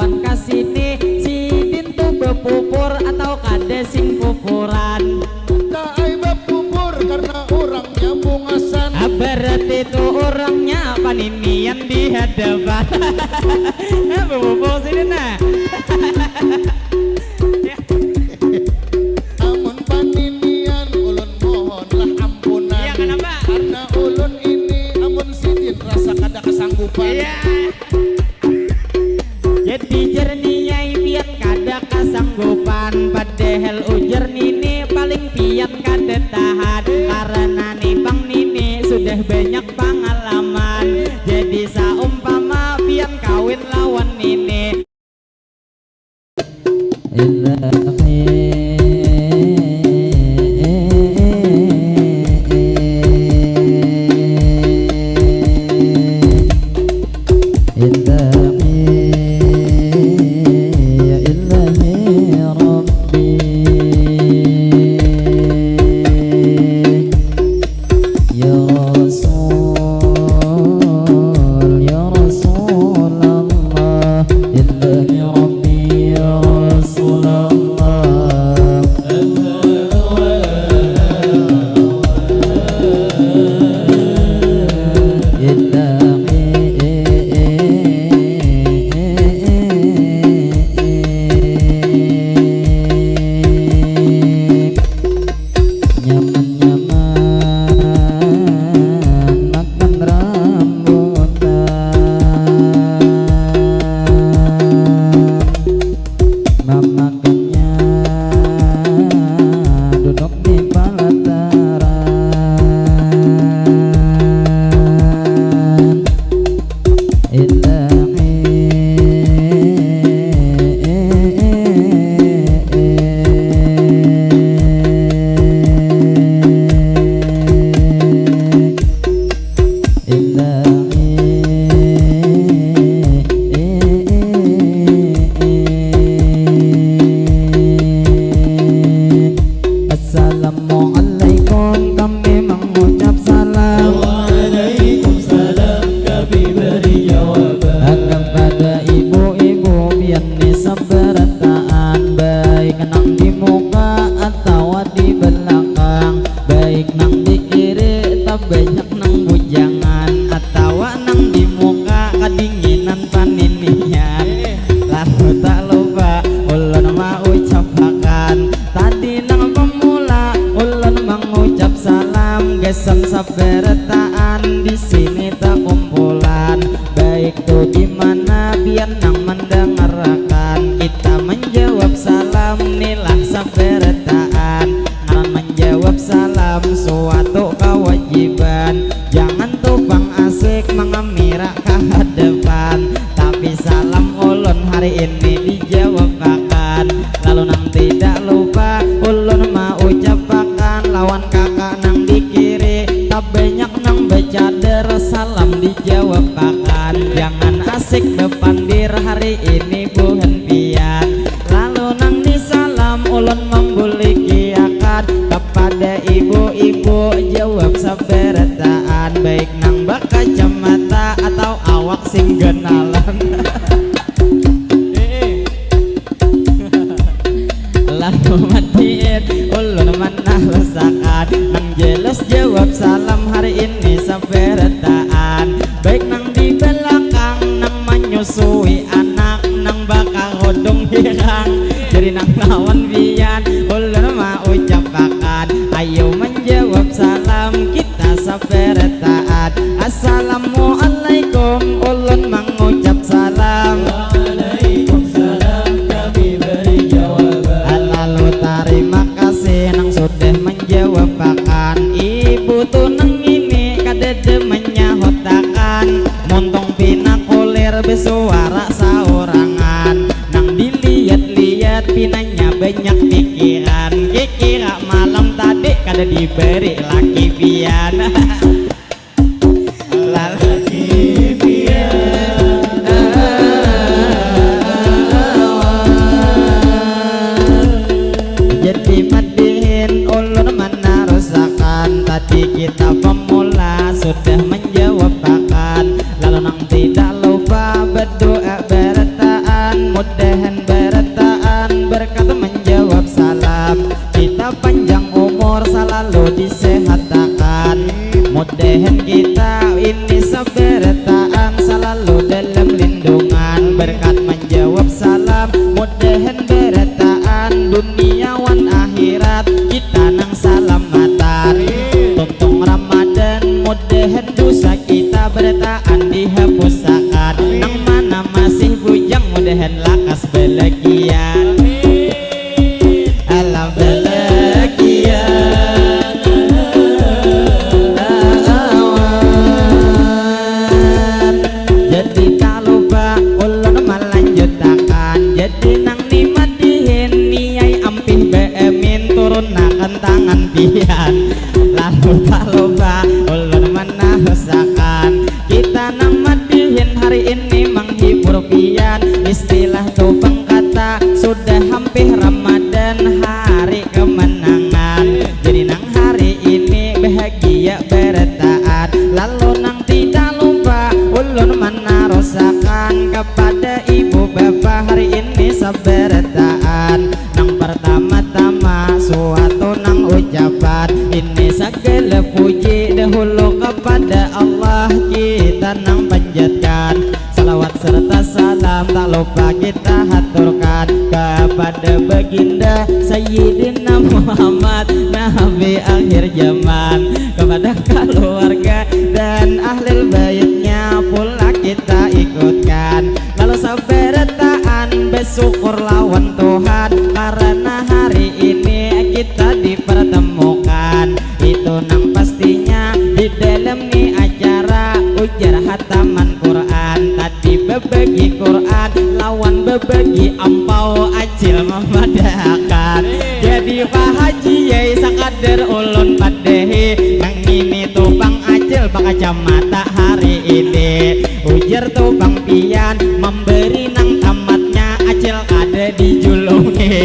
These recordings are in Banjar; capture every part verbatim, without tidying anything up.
Pan kasini, sidin tuh bepupur atau kada sing pupuran? Taai bepupur karena urangnya bungasan. Ah, berarti tuh urangnya paninian di hadapan. Nah, bepupur sini nah. Amun paninian ulun mohonlah ampunan. Iya, kenapa? Karena ulun ini amun sidin rasa kada kesanggupan. Iya. Jadi jar ni ai pian kada kasanggupan, padahal ujar nini paling pian kada tahan, karena ni pang nini sudah banyak pangalaman. Jadi saumpama pian kawin lawan nini. Ya Rasul, ya Rasulullah, illahi Rabbi, ya Rasulullah. Illahi. Nyaman-nyaman makan rambutan, mamakannya duduk di pelataran. Ilahi. Ilahi. Assalamualaikum, kami mengucap salam. Waalaikumsalam, kami beri jawaban. Kepada ibu-ibu pian ni sabarataan, baik nang di muka atawa di belakang, baik nang di kiri, tabanyak nang bujangan, atawa nang di muka kadinginan paninian. Lalu tak lupa ulun maucapakan, tadi nang pemula ulun mengucap salam, gasan sabarataan di sini takumpulan, baik tu di mana pian nang mandangarakan, kita menjawab salam nilah sabarataan. Ngaran menjawab salam suatu kawajiban, jangan tu pang asik mangamira ka hadapan, tapi salam ulun hari ini dijawabakan. Lalu nang tidak lupa ulun maucapakan lawan kakak nang di kiri, tabanyak nang bacadar salam dijawabakan, jangan asik bepandir hari ini buhan pian. Lalu nang di salam ulun membulikiakan kepada ibu-ibu, jawab sabarataan, baik nang bakacamata atau awak sing ganalan. Lalu matiin ulun manarusakan, nang jelas jawab salam hari ini sabarataan, baik nang di belakang nang manyusui anak, nang bakarudung hirang, jadi nang lawan pian ulun maucapakan, ayo menjawab salam kita sabarataan. Assalamualaikum, ulun mangucap salam. Waalaikumsalam, kami beri jawaban. Lalu tarima kasih nang sudah menjawabakan. Ibu tu nang ini kadada manyahutakan, muntung pina kulir besuara saurangan. Nang dilihat-lihat pinanya banyak pikiran, kikira malam tadi kada diberi laki pian. Lalaki pian. Jadi madihin ulun manarusakan, tadi kita pemula sudah menjawabakan, lalu nang tidak lupa berdoa berataan. Mudahan barataan berkat menjawab salam, kita panjang umur, selalu disehatakan. Mudahan kita ini sabarataan selalu dalam lindungan, berkat menjawab salam. Mudahan barataan dunia wan akhirat kita nang salamatan. Tuntung Ramadan, mudahan dosa kita barataan dihapusakan. Nang mana masih bujang, mudahan lakas balakian. Alah balakian. Jadi tak lupa ulun malanjutakan. Jadi nang ni madihin niai ampih beemin turunakan tangan pian. Lalu tak lupa ulun manahusakan. Kita nang madihin hari ini menghibur pian. Istilah tu pangkata sudah hampir Ramadan, hari kemenangan. Jadi nang hari ini bahagia barataan. Lalu nang tidak lupa ulun manarusakan kepada ibu bapa hari ini sabarataan. Nang pertama-tama suatu nang ucapan ini sagala puji dahulu kepada Allah kita nang panjatkan. Salawat serta salam tak lupa kita haturkan kepada baginda Sayyidina Muhammad Nabi akhir zaman, kepada keluarga dan ahlil baitnya pula kita ikutkan. Lalu sabarataan bersyukur lawan Tuhan karena hari ini kita dipertemukan. Itu nang pastinya di dalam ni acara ujar hataman Quran. Tadi bebagi Quran lawan bebagi ampau, Acil mamadahakan. Jadi Pak Haji yai, sakadar ulun padahi, nang ini tu Bang Acil bakacamata hari ini. Ujar tu Bang Pian memberi nang tamatnya, Acil kada dijulungi.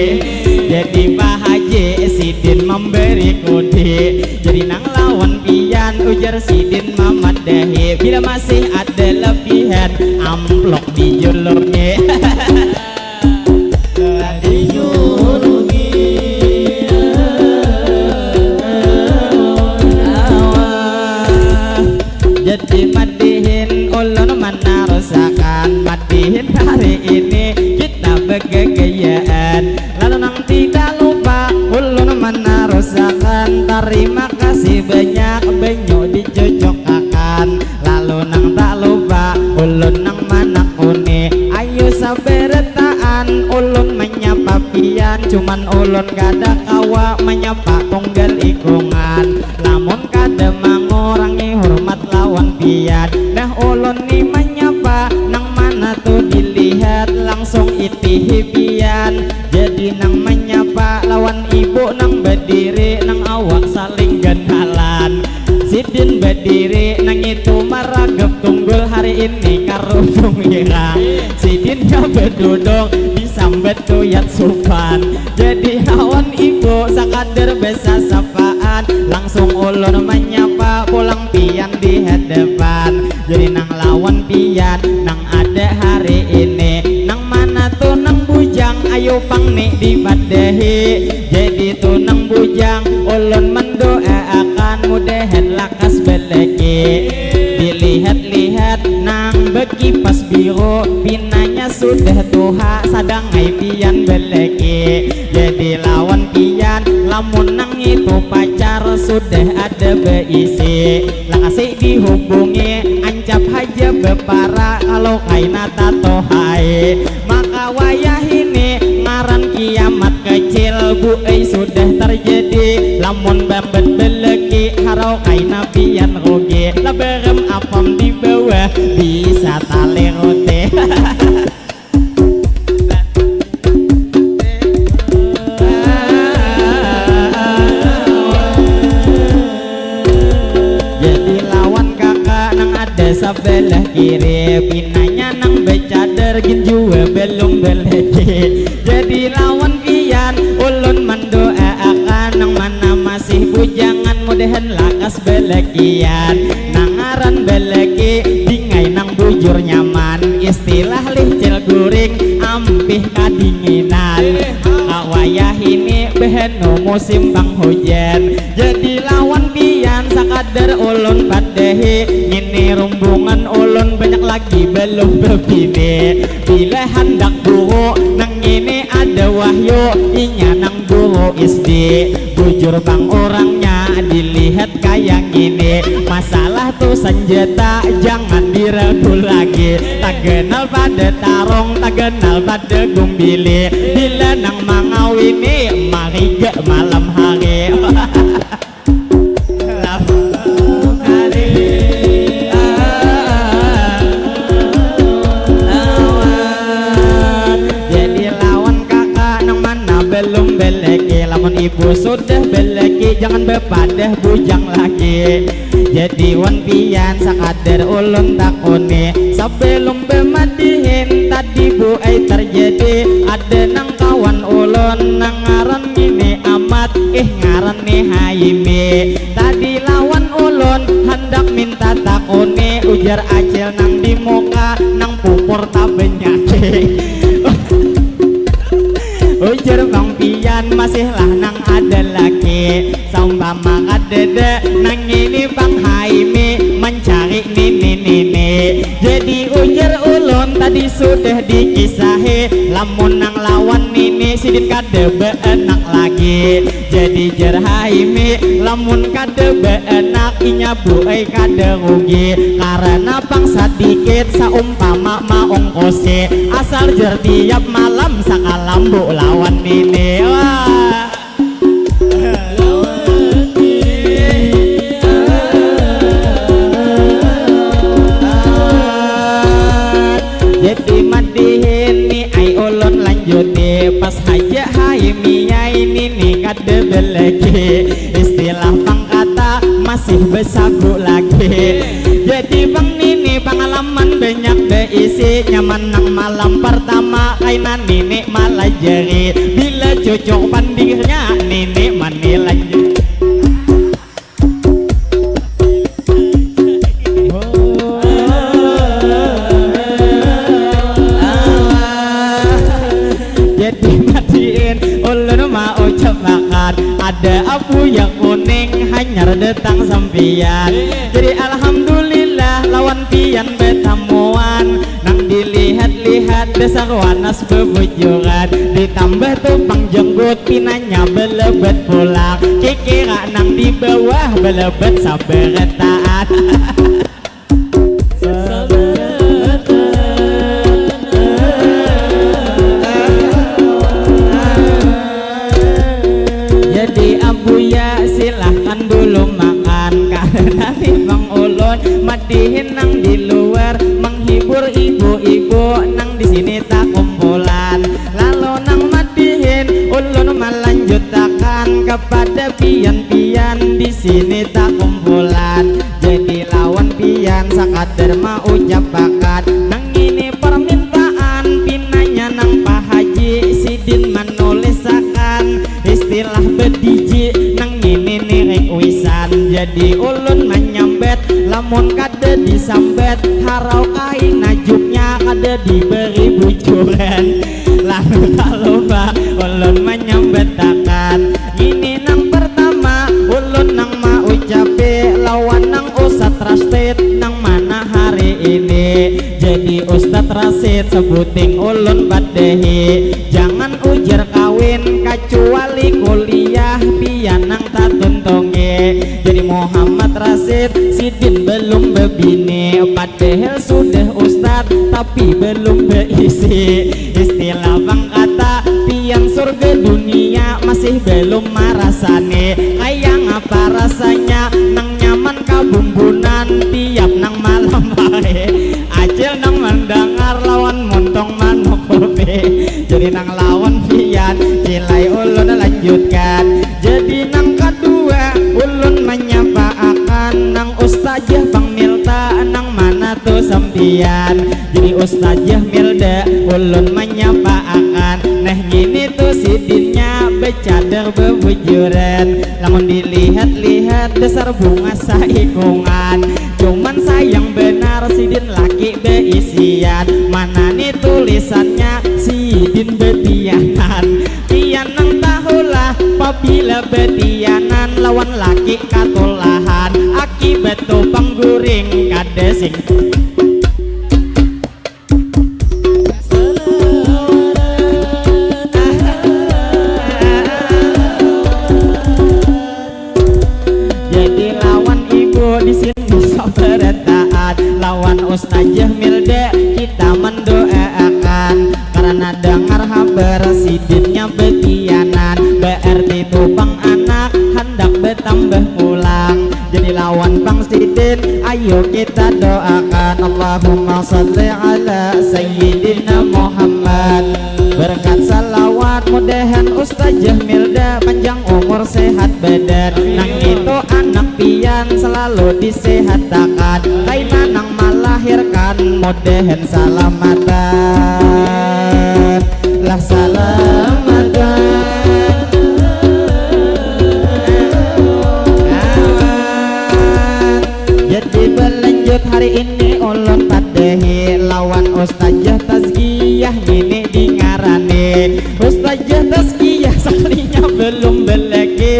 Jadi Pak Haji sidin memberi kudi. Jadi nang lawan pian, ujar sidin mamadahi, bila masih ada lebihan amplop dijulungi. Dijulungi. Jadi madihin ulun manarusakan, madihin hari ini kita begegayaan. Lalu nang tidak lupa ulun manarusakan, tarima kasih banyak banyu dicucukakan. Lalu nang tak lupa ulun nang manakuni, ayu sabarataan ulun menyapa pian, cuman ulun kada kawa menyapa tunggal ikungan. Lamun kada mangurangi hormat lawan pian, nah ulun ni menyapa nang mana tu dilihat langsung itihi pian. Jadi nang menyapa lawan ibu nang badiri, nang awak saling ganalan. Sidin badiri nang itu maragap tunggul, hari ini karudung irang. Sidin ya badudung disambat tuyat supan. Jadi lawan ibu sakadar besasapaan, langsung ulun menyapa pulang pian di hadapan. Jadi nang lawan pian nang ada hari ini, nang mana tu nang bujang, ayu pang ni dipadahi. Jadi tu nang bujang ulun mendoaakan mudahan lakas balaki. Dilihat-lihat nang bekipas biru, pinanya sudah tuha, sadang ai pian balaki. Jadi lawan pian lamun nang itu pacar sudah ada beisi, lakasi dihubungi, ancap haja bepara kalau kaina tatohai. Maka wayah ini ngaran kiamat kecil, bu ei, sudah terjadi. Lamun bambat beleki, harau kaina pian rugi. Laberem apam di bawah, bisa tali roti. Jadi lawan kakak nang ada sabelah kiri, pinanya nang becadar gin jua belum beledi. Jadi lawan pian ulun mendoaakan, nang mana masih bujangan mudahan lakas belakian. Nang ngaran beleki dingai nang bujur nyaman, istilah lihcil guring. Ampih kadinginan. Wayah ini behenu musim panghujan. Jadi lawan pian sakadar ulun padahi, ngini rumbungan ulun banyak lagi belum bebini. Bila handak guru nang ngini ada Wahyu, inya nang guru S D. Bujur pang orangnya dilihat kaya ngini. Masalah tu senjata jangan diragu lagi. Taganal pada tarung, taganal pada gumbili. Bila nang mangawini mariga malam hari. Lawan hari. Lawan. Jadi lawan kakak nang mana belum beleki. Lamun ibu sudah beleki, jangan bepadah bujang lagi. Jadi wan pian sakadar ulun takuni, sebelum bemadihin tadi bu ai terjadi, ada nang kawan ulun nang ngaran ngini Amat, ih ngaran ni Haimi. Tadi lawan ulun handak minta takuni, ujar acil nang di muka nang pupur tabenyaki. Ujar pang pian masihlah nang ada laki. Saumpama kadada nang ngini pang Haimi mancari nini-nini. Jadi ujar ulun tadi sudah dikisahi, lamun nang lawan nini sidin kada baanak lagi. Jadi jar Haimi, lamun kada baanak inya bu ai kada rugi, karana pang sadikit saumpama maungkusi, asal jar tiap malam sakalambu lawan nini. Wah. Jadi madihin ni ai ulun lanjuti, pas haja Haimi ai nini kada beleki, istilah pang kata masih besagu lagi. Jadi pang nini pangalaman banyak beisi, nyaman nang malam pertama kaina nini malajari, bila cucuk pandirnya nini manilai. Jadi madihin ulun maucap makan, ada abu yang kuning hanyar datang sampian. Jadi alhamdulillah lawan pian betamuan. Nang dilihat-lihat dasar wanas bebujuran, ditambah tu pang jenggut pinanya belebat pulang, kikira nang di bawah belebat sabarataan. Jadi abuya silahkan dulu makan, karena timbang ulun madihin nang di luar menghibur ibu-ibu nang di sini takumpulan. Lalu nang madihin ulun melanjutakan kepada pian-pian di sini takumpulan. Jadi lawan pian sakadar maucapakan nang ini permintaan pinanya nang Pak Haji sidin menulisakan istilah bediji nang ini nirik wisan. Jadi ulun menyambet lamun kada disambat, harau kain najuknya kada diberi bujuran. Lalu tak lupa ulun menyambatakan, ini nang pertama ulun nang maucapi lawan nang Ustadz Rastid nang mana hari ini. Jadi Ustadz Rasid sebuting ulun padahi, jangan ujar kawin kacuali kuliah pian nang tatuntungi. Jadi Muhammad Rasid sidin belum bebini, padahal sudah ustad tapi belum beisi. Istilah bangkata pian surga dunia masih belum marasani. Kaya ngapa rasanya nang nyaman kabumbunan tiap nang malam hari. Acil nang mendengar lawan muntung manukupi. Jadi nang lawan pian cilai ulun lanjutkan. Jadi nang kadua ulun menyapa akan nang ustazah Bang Milta, nang mana tu sampian? Jadi ustazah Milda ulun menyapa akan. Nah ngini tu sidinnya becadar bebujuran. Lamun dilihat-lihat dasar bungas saikungan. Cuman sayang benar sidin laki beisian. Mana ni tulisannya si katulahan akibat tupang guring kada sing. Jadi lawan ibu di sini sabarataan, lawan Ustazah Milda kita mendoakan, karena dengar habar sidinnya betianan, berarti tupang anak handak bertambah pulang. Jadi lawan pang sidin, ayo kita doakan. Allahumma salli ala sayyidina Muhammad. Berkat salawat mudahan Ustazah Milda panjang umur sehat badan. Nang itu anak pian selalu disehatakan. Kaina nang malahirkan mudahan salamatan. Lah salamatan. Jadi berlanjut hari ini ulun padahi lawan Ustazah Tazkiyah ngini dingarani. Ustazah Tazkiyah sakalinya belum belaki.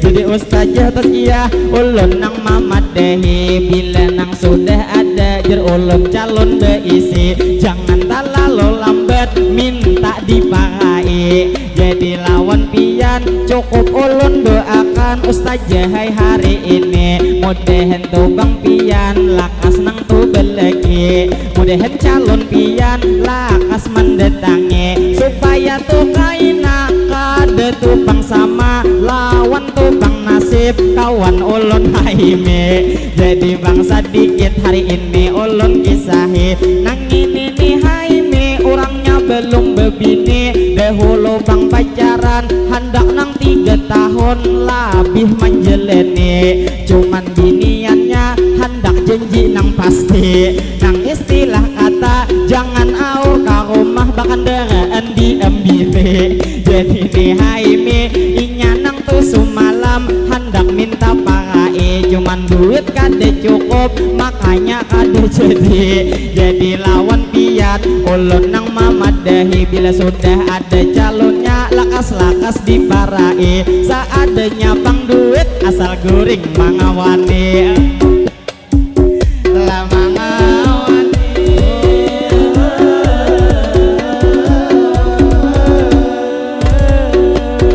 Jadi Ustazah Tazkiyah ulun nang mamadahi, bila nang sudah ada jar ulun calon beisi. Jangan talalu lambat minta diparai. Jadi lawan pian cukup ulun doakan Ustazah hai hari ini. Mudahan tupang pian lakas nang tu belaki. Mudahan calon pian lakas mendatangi supaya tu kaina kada tupang sama lawan tupang nasib kawan ulun haimi. Jadi bang sadikit hari ini ulun kisahi nang ini ni haimi urangnya belum bebini dahulu bang pacaran handak nang tiga tahun labih manjeleni cuman biniannya handak janji nang pasti nang istilah kata jangan aur ka rumah bakandaraan di ambili jadi ni haimi inya nang tu sumalam handak minta parai cuman duit kada cukup makanya kada jadi jadi lawan pian ulun nang mamadahi bila sudah ada calonnya lakas-lakas diparai seadanya pang duit asal guring mangawani.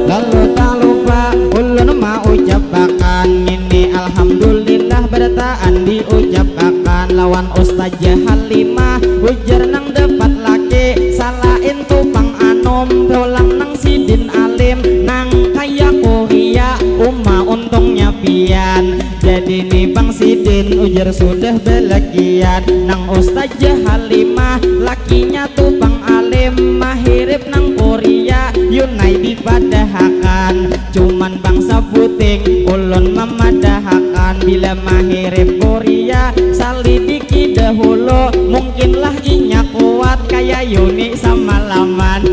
Lalu tak lupa ulun maucapakan ini alhamdulillah berataan diucapakan lawan Ustazah Halimah ujar nang dapat laki salain tupang anom pulang nang sidin alim nang kaya kuria uma untungnya pian. Jadi ni pang sidin ujar sudah balakian nang Ustazah Halimah lakinya tu pang alim mahirip nang Korea Yunai dipadahakan cuman bangsa puting ulun mamadahakan bila mahirip Korea salidiki dahulu mungkinlah inya kuat kaya Yuni samalaman.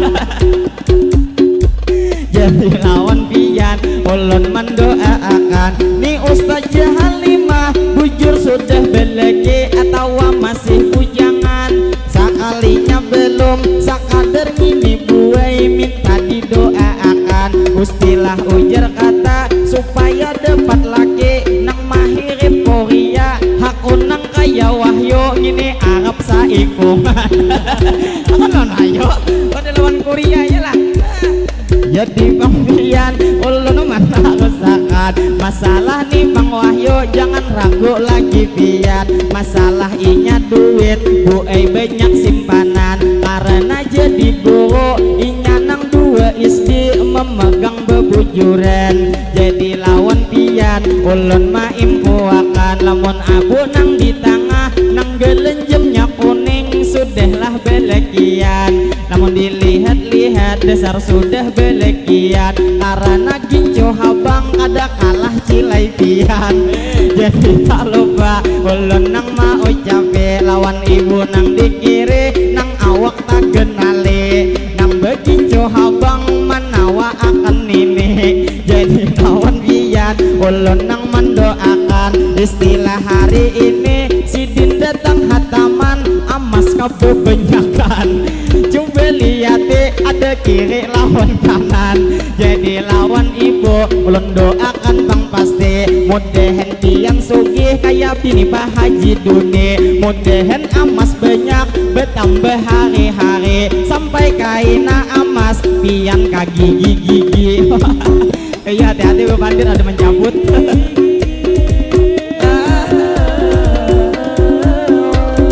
Jadi lawan pian ulun mandoaakan ni Ustazah Halimah bujur sudah balaki atawa masih bujangan. Sakalinya balum sakadar ngini buai minta didoaakan. Gustilah ujar kata supaya dapat laki nang mahirip Korea. Hakun nang kaya Wahyu ngini arap saikungan. Aku non ayo pada lawan Korea ya lah. Jadi pang pian ulun manarusakan masalah ni pang Wahyu jangan ragu lagi pian masalah inya duit buai banyak simpanan karena jadi guru inya nang dua SD memegang bebujuran jadi lawan pian ulun maimpuakan lamun abu nang di tangah nang galenjemnya kuning sudahlah balakian. Namun dilihat-lihat dasar sudah balakian karena gincu habang kada kalah cilai pian. Jadi tak lupa ulun nang maucapi lawan ibu nang di kiri nang awak tak kenali nang bagincu habang manawa akan nini. Jadi lawan pian ulun nang mandoakan istilah hari ini sidin datang hataman amas kabebanyakan. Coba liati ada kiri lawan kanan. Jadi lawan ibu ulun doakan bang pasti Mudahan pian sugih kaya bini Pak Haji Duni. Mudahan amas banyak batambah hari-hari sampai kaina amas pian ka gigi-gigi. Iya, hati-hati, Bu Pandir ada mencabut.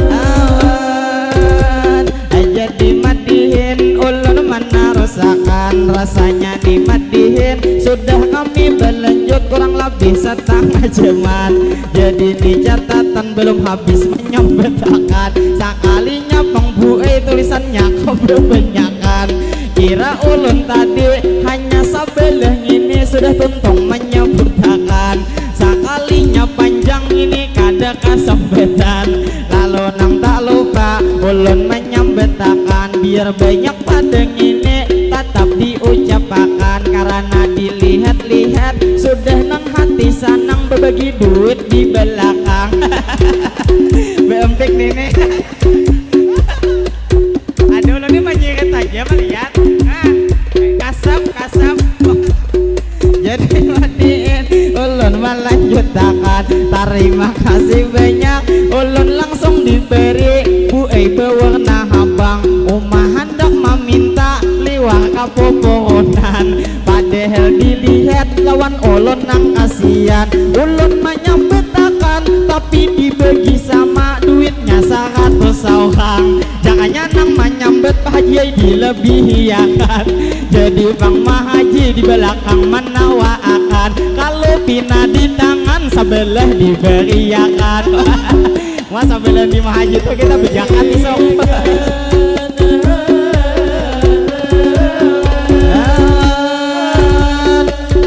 Awan aja dimadihin, ulun manarusakan rasanya dimadihin. Sudah kami berlanjut kurang lebih setengah jaman. Jadi ni catatan belum habis menyambatakan. Sakalinya pang buai tulisannya kau berbanyakan. Kira ulun tadi hanya sabelah ngini sudah tuntung menyebutakan. Sakalinya panjang ini kada kasambatan. Lalu nang tak lupa ulun menyambatakan. Biar banyak pada ngini tatap diucapakan. Karena dilihat-lihat sudah nang hati sanang babagi duit di belakang. Beempik nini. Aduh, ulun ni manyirit aja malihat. Nah, kasap, kasap. Jadi madihin ulun malanjutakan. Tarima kasih banyak, ulun langsung diberi buai bawarna habang. Uma handak maminta liwar ka pupurunan. Padahal dilihat lawan ulun nang kasian. Ulun manyambatakan, tapi dibagi sama duitnya saratus saurang. Jakanya nang manyambat Pak Haji ai dilebihiakan. Jadi pang Mahaji di balakang manawaakan. Kalu pina di tangan sabelah dibariakan. Wah, sabelah di Mahaji tu kita bejakat isuk.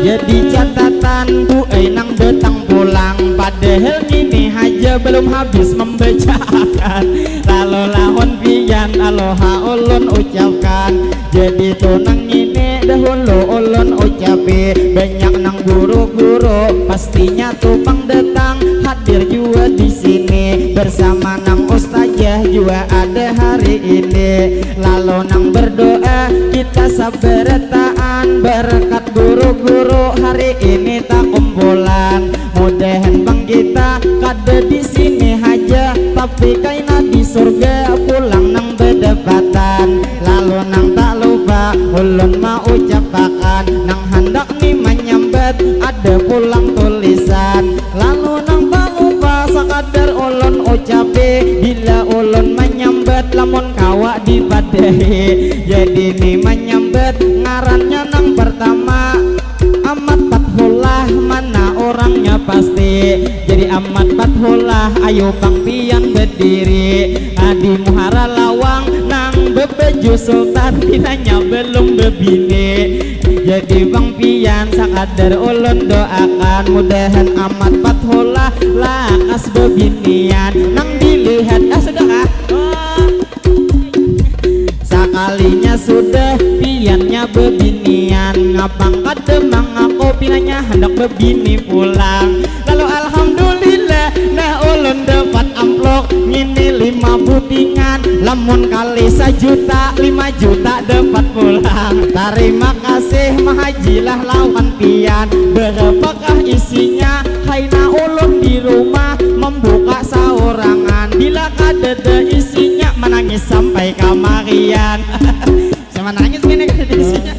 Jadi catatan buai nang datang pulang, padahal ngini haja belum habis membacaakan. Lalu lawan pian aloha ulun ucapkan. Jadi tu nang ngini dahulu ulun ucapi, banyak nang guru-guru pastinya tu pang datang hadir jua di sini bersama nang ustazah jua ada hari ini. Lalu nang berdoa kita sabarataan berkat guru-guru hari ini takumpulan. Mudahan pang kita kada di sini haja, tapi kaina di surga pulang nang badapatan. Lalu nang tak lupa ulun maucapakan, nang handak ni manyambat ada pulang tulisan. Lalu nang tak lupa sakadar ulun ucapi, bila ulun manyambat lamun kawa dipadahi. Jadi ni manyambat ngarannya nang pertama Amat Fathullah, mana orangnya pasti. Jadi Amat Fathullah, ayo pang pian berdiri. Nah, di muhara lawang nang bebaju sultan, pinanya belum bebini. Jadi pang pian sakadar ulun doakan, mudahan Amat Fathullah lakas bebinian. Nang dilihat, ah, sudah kah? Oh. Sakalinya sudah piannya bebinian, ngapang kada mangaku pinanya handak bebini pulang. Lalu alhamdulillah, nah ulun dapat amplop ngini lima butingan, lamun kali sajuta, lima juta dapat pulang. Tarima kasih mahajilah lawan pian. Berapakah isinya? Kaina ulun di rumah membuka saurangan. Bila kadada isinya, manangis sampai kamarian. Sama nangis gini kan isinya.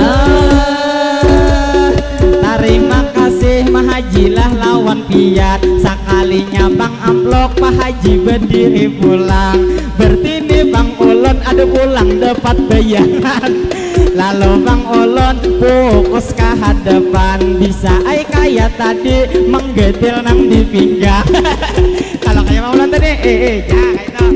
Ah, tarima kasih mahajilah lawan pian. Sakalinya pang amplop Pak Haji berdiri pulang. Bertini pang ulun ada pulang dapat bayaran. Lalu pang ulun fokus ka hadapan, bisa ai kaya tadi manggetil nang di pinggang. Kalau kaya pang ulun tadi, eh, eh, ya, kayak itu.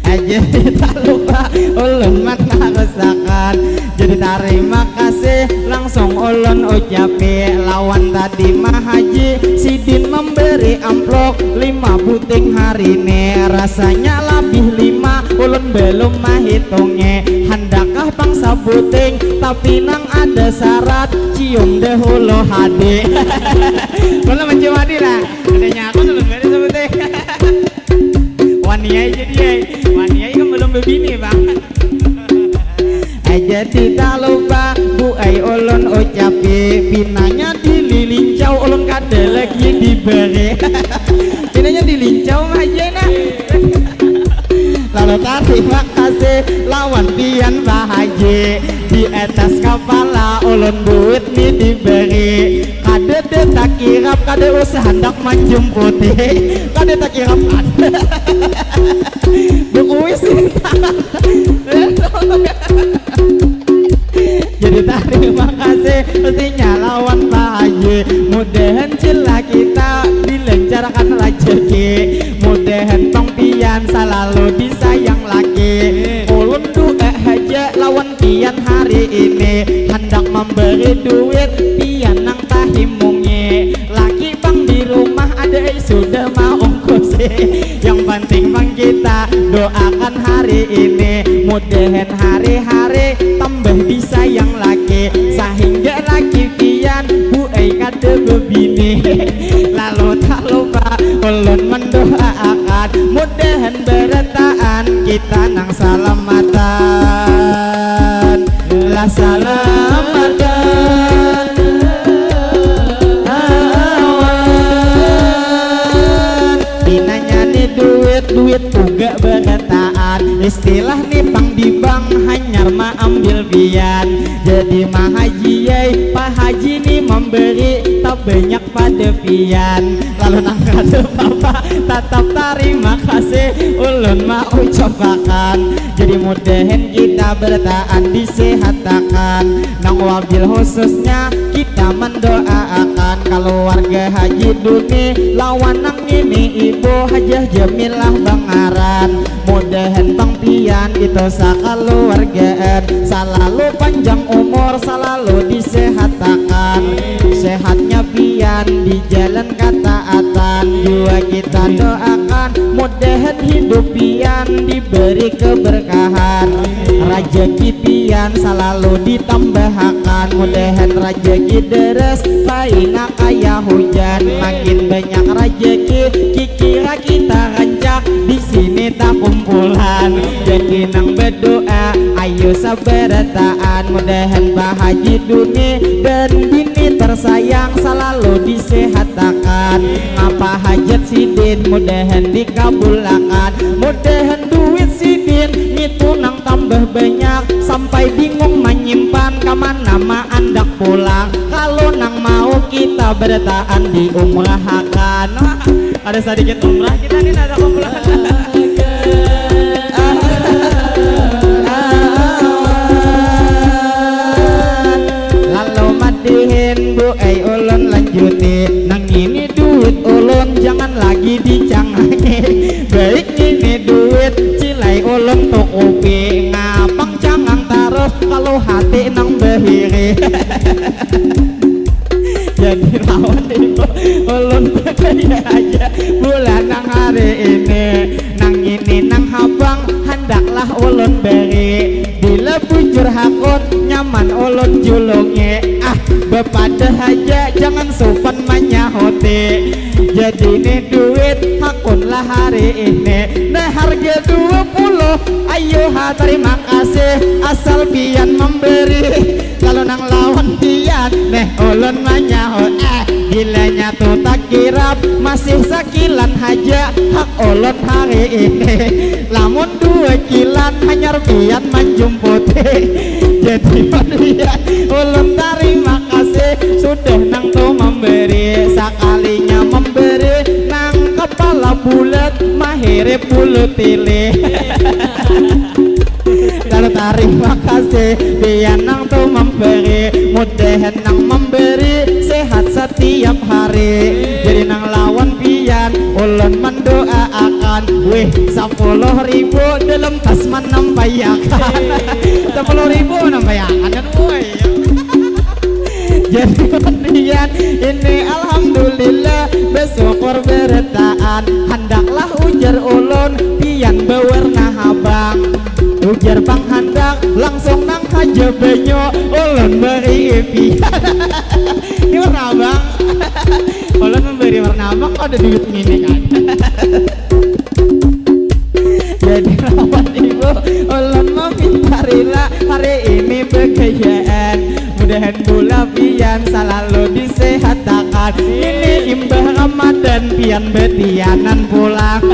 Aja tak lupa ulun manarusakan. Jadi tarima kasih langsung ulun ucapi lawan tadi Mahaji sidin memberi amplop lima buting hari ini. Rasanya lebih lima, ulun belum mahitungi. Handakkah pang sabuting, tapi nang ada syarat, cium dahulu hadi. Ulun mencium hadi lah. Adanya aku ulun beri sabuting. Waniai jadi ai. Waniai kan belum bebini, Bang. Nah, Jadi tak lupa Bu ai ulun ucapi, pinanya dililincau ulun kada lagi diberi. Pinanya dilincau aja nah. Lalu tarima kasih lawan pian Pak Haji, di atas kapala ulun duit ni diberi. Kada deh takirap, kada usah handak manjumputi. Kada takirap kada. Bukuis. Jadi tarima kasih mestinya lawan Pak Haji. Mudahan cila kita dilancarkan rezeki. Mudahan pang pian salalu disayang laki. Ulun doa haja lawan pian hari ini, handak memberi duit pian nang tahimungi. Laki pang di rumah ada ai sudah maungkusi. Yang penting pang kita doakan hari ini, mudahan hari-hari tambah disayang laki, sahingga laki pian Bu ai kada bebini. Lalu tak lupa ulun mendoaakan, mudahan berataan kita nang salamatan. Lah salamatan. Pinanya ni duit, duit puga berataan. Istilah ni pang di bank hanyar maambil pian. Jadi mahaji ai, Pak Haji ni memberi tak banyak pada pian. Lalu nang kada apa-apa, tatap tarima kasih ulun maucapakan. Jadi mudahan kita berataan disehatakan. Nang wabil khususnya kita mendoaakan kaluarga Haji Duni lawan nang ini ibu Hajah Jamilah bangaran. Mudahan pang pian itu sakaluargaan salalu panjang umur, salalu disehatakan. Sehatnya pian di jalan kataatan jua kita doakan, mudahan hidup pian diberi keberkahan. Rajaki pian salalu ditambahakan, mudahan rajaki deres paina kaya hujan. Makin banyak rajaki kikira kita rancak di sini takumpulan. Jadi nang berdoa ayo sabarataan, mudahan Pak Haji Duni dan bini tersayang salalu disehatakan. Apa hajat sidin mudahan dikabulakan, mudahan duit sidin nitu nang tambah banyak sampai bingung manyimpan kamana maandak pulang. Kalau nang mau kita berataan diumrahakan. Ada sedikit umrah kita ni, ada kumpulan. Lalu madihin Bu ai ulun lanjuti, nang ini duit ulun jangan lagi dicangangi. Baik ini duit cilai ulun tukupi, ngapang cangang tarus kalau hati nang bahiri. Jadi lawan ibu ulun percaya aja bulan nang hari ini, nang ini nang habang handaklah ulun beri. Bila bujur hakun nyaman ulun julungi, ah, bepadah aja jangan supan manyahuti. Jadi ni duit hakunlah hari ini, nah harga dua puluh. Ayo ha terima kasih asal pian memberi. Kalau nang lawan pian neh ulun manyahut, eh, gilanya tu tak kirap masih sakilan haja hak ulun hari ini. Lamun dua kilan hanyar pian manjumputi. Jadi pian ulun tarima kasih sudah nang tu memberi, sakalinya memberi nang kepala bulat mahirip bulu tilih. Lalu tarima kasih pian nang tu memberi, mudahan nang memberi sehat setiap hari. Jadi nang lawan pian ulun mendoaakan, wih, sepuluh ribu dalam tas manampaiakan. Sepuluh ribu nampaiakan kan, woi. Jadi pian ini alhamdulillah bersyukur berataan, handaklah ujar ulun pian bawarna habang. Ujar pang handak langsung nang haja banyu ulun beri pian. Ini warna abang. Ulun memberi warna abang kok ada duit ini kan. Jadi lawan ibu ulun meminta rila hari ini kayaan. Mudahan pula pian salalu disehatakan. Ini imbah Ramadan pian betianan pulang.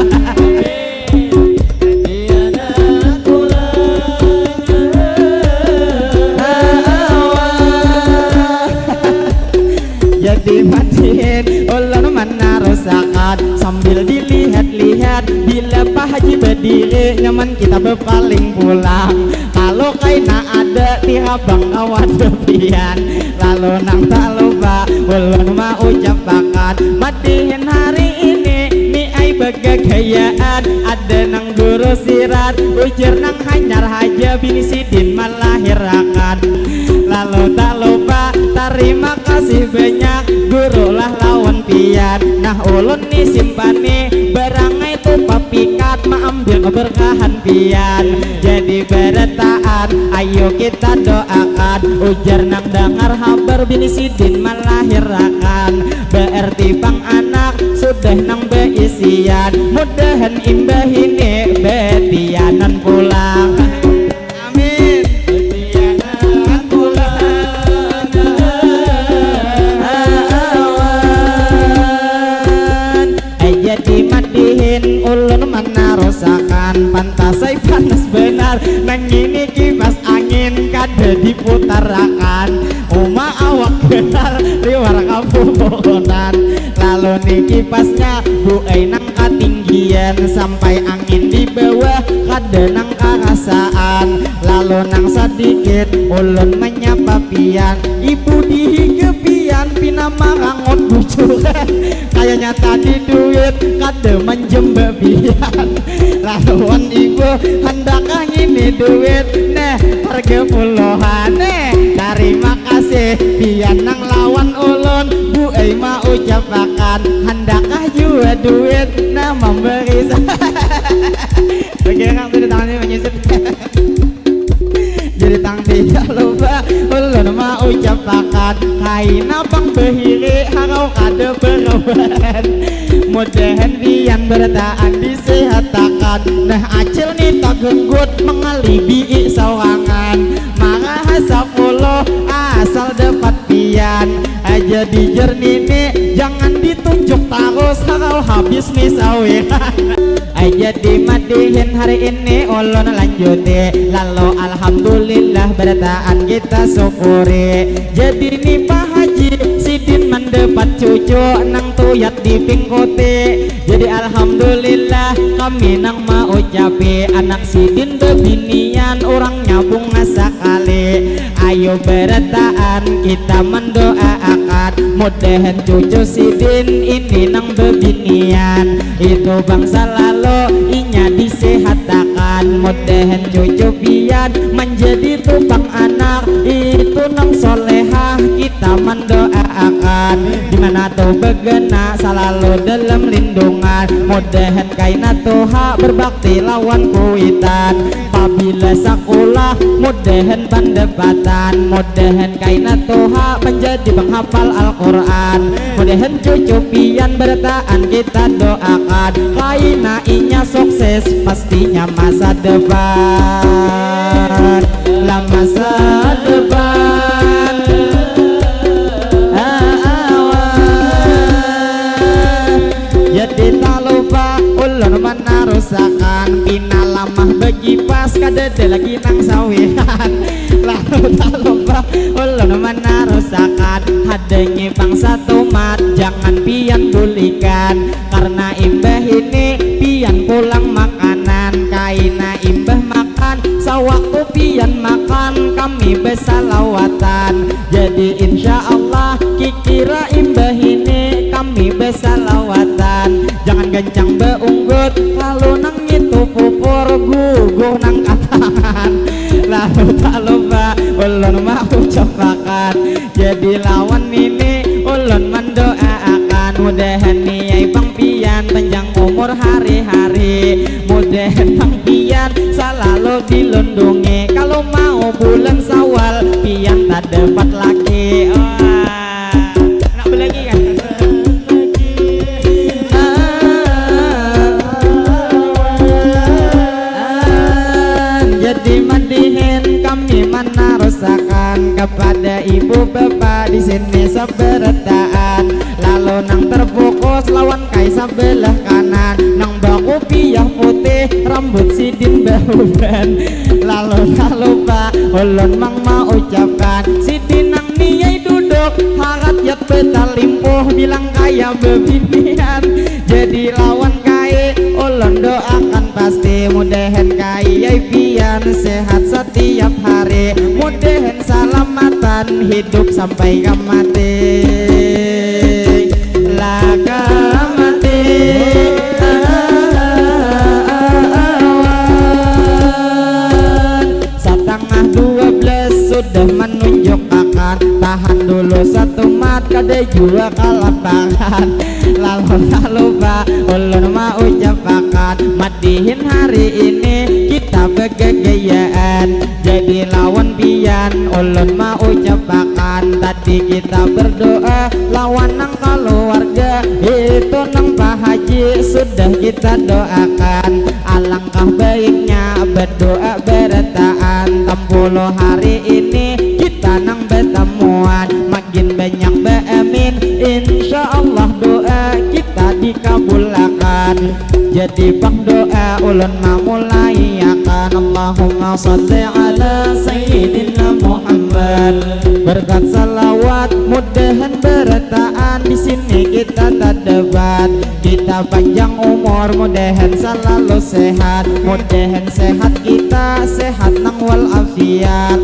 Jadi matiin ulun manarusakan sambil dilihat-lihat bila Pak Haji berdiri nyaman kita berpaling pulang. Kalau kaina ada di rabang awak tepian. Lalu nang tak lupa ulun mau ucapakan madihin hari ini ni ai bagagayaan ada nang guru sirat ujar nang hanyar haja bini sidin malahirakan. Lalu tak lupa tarima kasih banyak guru lah lawan pian. Nah ulun ni simpani barangai tu papikat maambil keberkahan pian. Jadi berataan ayo kita doakan ujar nang dangar habar bini sidin malahirakan. Berarti bang anak sudah nang beisian. Mudahan imbah ini betianan pulang. Amin. Betianan pulang. Awan. Ai jadi madihin ulun manarusakan pantas ai panas benar nang ini kipas angin kada diputarakan uma awak benar liwar kapupunan lalu ni kipasnya buai nang katinggian sampai angin di bawah kada nang karasaan lalu nang sadikit ulun menyapa pian ibu dihiga pian pina marangut bujuran kayaknya tadi duit kada manjemba pian lawan ibu handakah ngini duit neh harga puluhan neh tarima kasih pian nang lawan ulun buai mau ucapakan handakah jua duit nah memberi oke nang sudah tangannya menyusut jadi tang tidak lupa ulun mau ucapakan kaina pang behiri harau kada berewan mudahan pian bertaan disehatakan nah acil ni tagenggut mengalibi saurangan marah sapuluh asal dapat pian aja dijer nini jangan ditunjuk tarus harau habis ni sawiran aja dimadihin hari ini ulun lanjuti lalu alhamdulillah bertaan kita syukuri jadi ni Pak Haji sidin mendapat cucu nang tuyat dipingkuti jadi alhamdulillah kami nang maucapi anak sidin bebinian urangnya bunga sakali ayo berataan kita mendoaakan mudahan cucu sidin ini nang bebinian itu bangsa lalu inya disehatakan mudahan cucu pian menjadi tupang anak itu nang solehah kita mendoaakan di mana tu begena salalu dalam lindungan mudahan kaina tuha berbakti lawan kuitan pabila sakulah mudahan pandapatan mudahan kaina tuha menjadi penghafal Al-Quran mudahan cucu pian bertaan kita doakan kaina inya sukses pastinya masa depan lah masa depan awan jadi tak lupa ulun manarusakan pina lamah begipas kadada lagi nang sawihan lalu tak lupa ulun manarusakan hadangi pang satumat jangan pian bulikan karena imbah ini pian pulang makanan kaina imbah makan sawaktu pian makan kami besalawatan jadi insya Allah kikira imbah ini kami besalawatan jangan gancang beunggut lalu nang itu pupur guguh nang katangan lalu tak lupa ulun mau cepakan jadi lawan nini ulun mendoaakan mudahan niai pang pian panjang umur hari-hari mudahan pang pian salalu dilundungi kalau mau bulan sawal pian tak dapat laki wah nak belagi kan jadi mandihin kami manarusakan Kepada ibu bapa di sini sabarataan, lalu nang terfokus lawan kai sabelah kanan, nang bakupiah putih rambut sidin bauban. Lalu tak lupa ulun mang maucapkan, sidin nang niai duduk harat yat betalimpuh bilang kaya bebinian. Jadi lawan kai ulun doakan pasti, mudahan kai ai pian sehat setiap hari, mudahan salamatan hidup sampai ka mati. Lah ka mati. Awan satangah dua belas sudah menunjukakan, tahan dulu satu mat kada jua kalaparan. Lalu tak lupa ulun maucapakan, madihin hari ini kita begagayaan. Jadi lawan pian ulun maucapakan, tadi kita berdoa lawan nang kaluarga, itu nang Pak Haji sudah kita doakan. Alangkah baiknya berdoa berataan, tampuluh hari ini kita nang betamuan, makin banyak baamin, insya Allah doa kita dikabulakan. Jadi pang doa ulun mamulaiakan, Allahumma salli ala Sayyidina Muhammad. Berkat salawat mudahan berataan di sini kita tadapat, kita panjang umur mudahan selalu sehat, mudahan sehat kita sehat nang walafiat,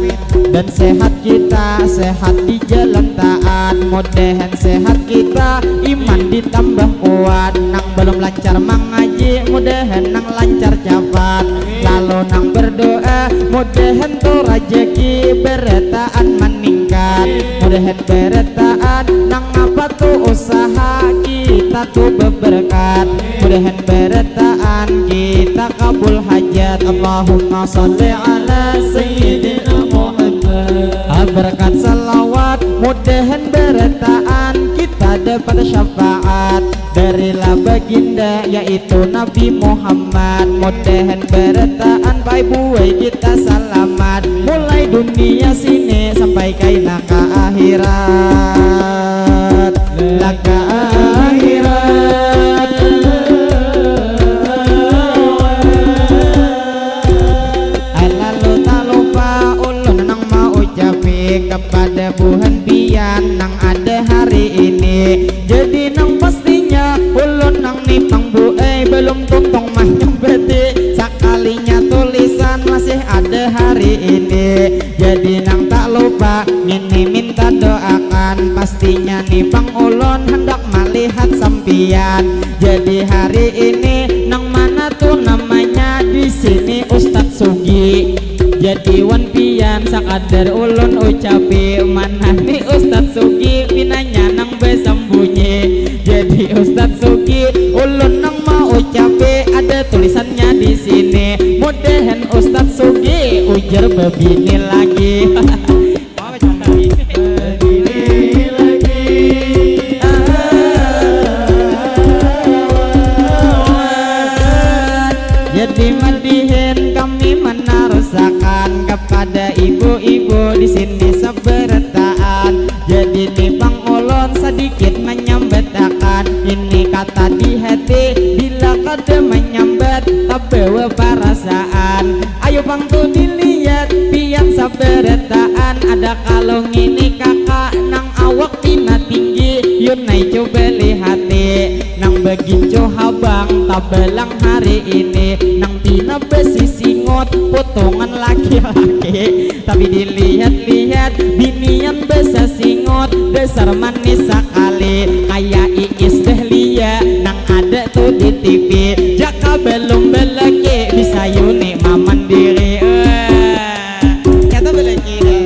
dan sehat kita sehat di jalan taat, mudahan sehat kita iman ditambah kuat, nang belum lancar mangaji mudahan nang lancar capat, lalu nang berdoa mudahan tu rajaki berataan maningkat, mudahan berataan nang apa tu usaha kita tu beberkat, mudahan berataan kita kabul hajat. Allahumma salli ala Sayyidina Muhammad. Berkat salawat mudahan berataan kita dapat syafaat darilah baginda yaitu Nabi Muhammad. Mudahan berataan baik buai kita salamat mulai dunia sini sampai kaina ka akhirat. Lah ka akhirat. Lalu tak lupa ulun nang maucapi kepada buhan pian nang ada hari ini. Jadi nang pastinya ulun nang nipang buai belum tuntung manyambati, sakalinya tulisan masih ada hari ini. Jadi nang tak lupa ngini minta doakan, pastinya nipang ulun handak malihat sampian. Jadi hari ini nang mana tu namanya di sini Ustadz Sugi. Jadi wan pian sakadar ulun ucapi, mana ni Ustadz Sugi pinanya nang basambunyi. Jadi Ustadz Sugi ulun nang maucapi, ada tulisannya di sini. Mudahan Ustadz Sugi ujar babini lagi. Jadi madihin kami menarusakan kepada ibu-ibu di sini sabarataan. Jadi nipang ulun sadikit manyambatakan ini kata di hati, bila kada manyambat tabawa parasaan. Ayo pang tu dilihat pian sabarataan, ada kalau ngini kakak nang awak pina tinggi, yun ai coba lihati nang bagincu habang tabalang hari ini, nang pina basisingut potongan laki-laki. Tapi dilihat-lihat binian basasingut, dasar manis sakali kaya Iis Dahlia nang ada tu di T V. Jaka belum belaki bisa yuni mamandiri. Eh, nyata belaki dah.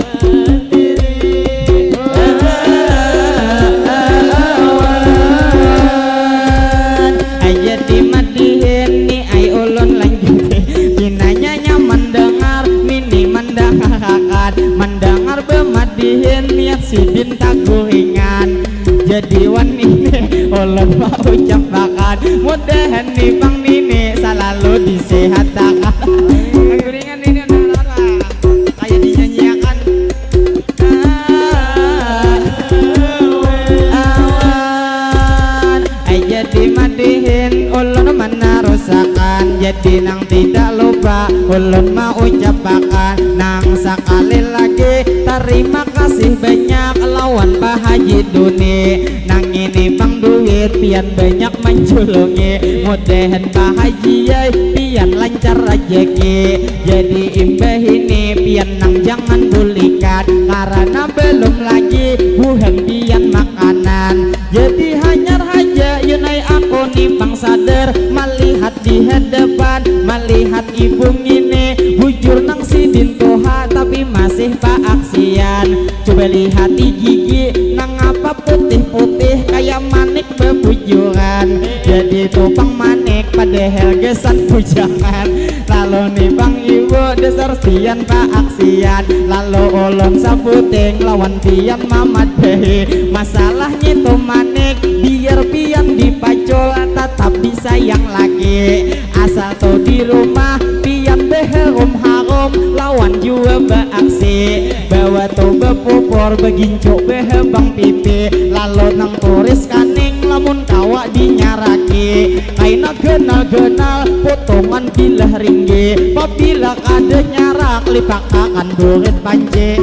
Aja dimadihin ni ai ulun lanjuti. Pinanya nyaman dengar, mini mandangar akan mandangar bemadihin niat sidin taguringan. Jadi wan ini ulun maucapakan, mudahan ni pang nini salalu disehatakan. Guringan ini udah apa? Kayak dinyanyiakan. Pinang tidak lupa ulun maucapakan nang sakali lagi tarima kasih banyak lawan Pak Haji Duni. Nang ini pang duit pian banyak manjulungi. Mudahan Pak Haji ai pian lancar rajaki. Jadi imbah ini pian nang jangan bulikan karena belum lagi buhan pian makanan. Jadi hanyar haja yun ai aku ni pang sadar malihat di hadapan, malihat ibu ngini, bujur nang sidin tuha tapi masih paaksian. Coba lihati gigi nang apa putih-putih kaya manik babujuran. Jadi tu pang manik padahal gasan bujangan. Lalu ni pang ibu dasar pian paaksian. Lalu ulun sabuting lawan pian mamadahi masalah ngitu manik. Biar pian dipacul tatap disayang lagi. Asal tu di rumah pian baharum-harum lawan jua baaksi. Bawa tu bapupur bagincu bahabang pipi. Lalu nang turis kaning lamun kawa dinyaraki. Kaina ganal-ganal potongan bilah ringgih. Pabila kada nyarak lipakakan burit panci.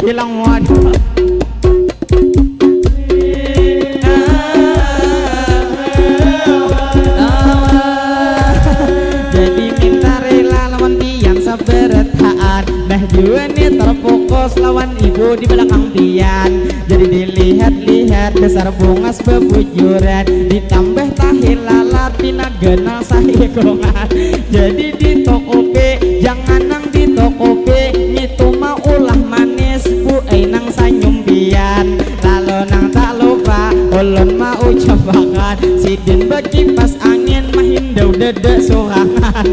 Hilang waduh. Jadi minta rela lawan pian sabarataan. Nah jua ni terfokus lawan ibu di belakang pian. Jadi dilihat-lihat dasar bungas babujuran. Ditambah tahi lalat pina ganal sahikungan. Jadi di toko P jangan nang di toko P ngitu maulah manis bu ai nang sanyum pian. Lalu nang tak lupa ulun maucapakan sidin bakipas angin mahindau dada surangan.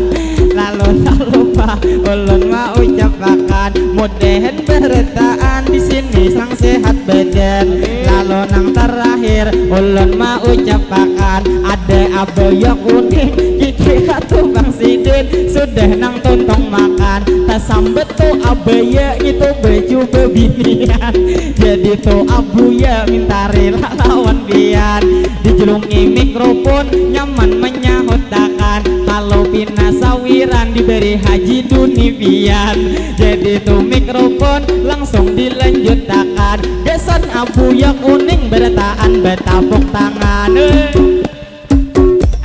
Lalu tak lupa ulun maucapakan mudahan barataan di sini sang sehat badan. Lalu nang terakhir ulun maucapakan ada abaya kuning gigi ratu bang sidin sudah nang tuntung makan. Tasambat tu abaya itu baju bebinian. Jadi tu abuya minta rela lawan pian. Dijulungi mikrofon nyaman menyahutakan. Kalau pina sawiran diberi Haji Duni pian. Jadi tu mikrofon langsung dilanjutakan. Gasan abuya kuning berataan batapuk tangan. Eh.